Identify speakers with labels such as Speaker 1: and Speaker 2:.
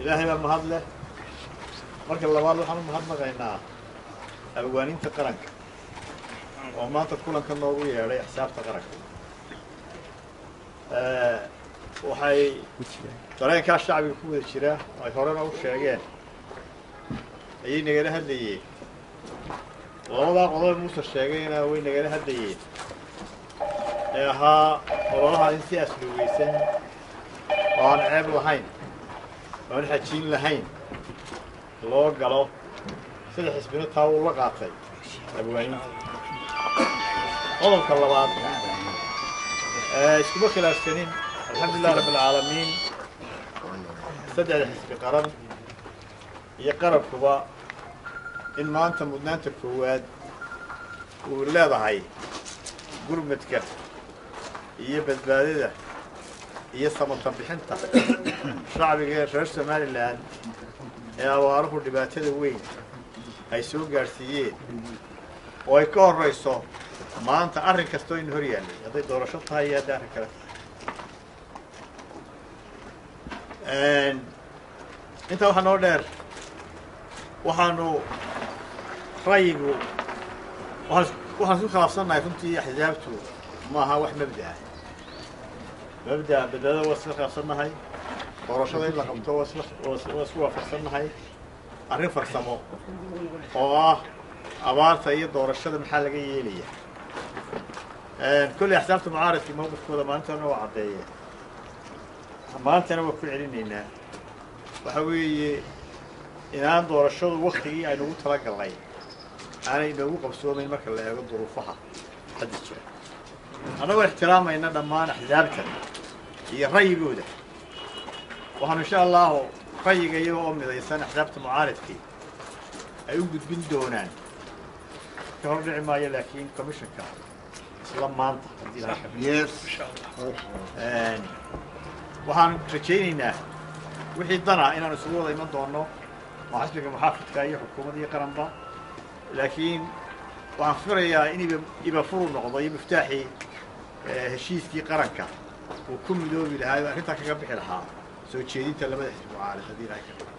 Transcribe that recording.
Speaker 1: Ilaahay baa mahad leh. Marka labaad, waxaan u mahadnaqaynaa abwaaniinta qaranka oo maanta kulanka noogu yeedhay axsaabta qaranka. Waxay dareenkaa shacbiga ku wada jira oo ay horena u sheegeen ayay nagala hadlayeen. Labadaa qodob Muuse sheegayna way nagala hadlayeen, ee ahaa ololaha in si asluugeysan oo aan ceeb lahayn oo aan xajiin lahayn loo galo. Sida xisbina taa wuu la qaatay abwaaniinta. Qodobka labaad, iskuma khilaafsanin, alxamdulilah rabb alcaalamiin, saddexda xisbi qaran iyo qarabkuba in maanta mudnaanta koowaad uu leedahay gurmadka iyo badbaadada iyo samata bixinta shacbiga reer Somaliland ee abaaruhu dhibaatada weyn ay soo gaadhsiiyeen, oo ay ka horrayso maanta arrin kastoo inu hor yaallay, hadday doorasho tahay iyo hadday arrin kale tahay. Intaa waxaa noo dheer, waxaanu rayigu waxaan isku khilaafsannahay runtii axsaabtu maaha wax mabda'a. Mabda'a badbaadada waa isla khilaafsannahay, doorashada in la qabto waa isku waafaqsannahay. Arrin farsamo oo ah abaarta iyo doorashada maxaa laga yeelaya, kolley axsaabta mucaaradkii mawqifkooda maalintana waa caddeeyeen, maantana waa ku celinaynaa. Waxa weeye inaan doorashadu waktigii aynugu talagalnay aanay inoogu qabsoomayn marka la eego duruufaha hadda jira. Annagoo ixtiraamayna dhammaan axsaabta iyo ra'yigooda, waxaanu insha allahu rayiga iyaga oo midaysan axsaabta mucaaradkii ay u gudbin doonaan, ka hor dhici maayo, laakiin commissionka isla maanta haddii ilahay ka waxaan rajaynaynaa wixii dana inaanu isugu wada iman doono waa xisbiga muxaafidka iyo xukuumadda iyo qaranba. Laakiin waxaan filayaa in ibafuru noqdo iyo miftaaxii heshiiskii qaranka uu ku midoobi lahaa oo arrintaa kaga bixi lahaa soo jeedinta labada xisbi mucaarid haddii ilahay ka dhigo.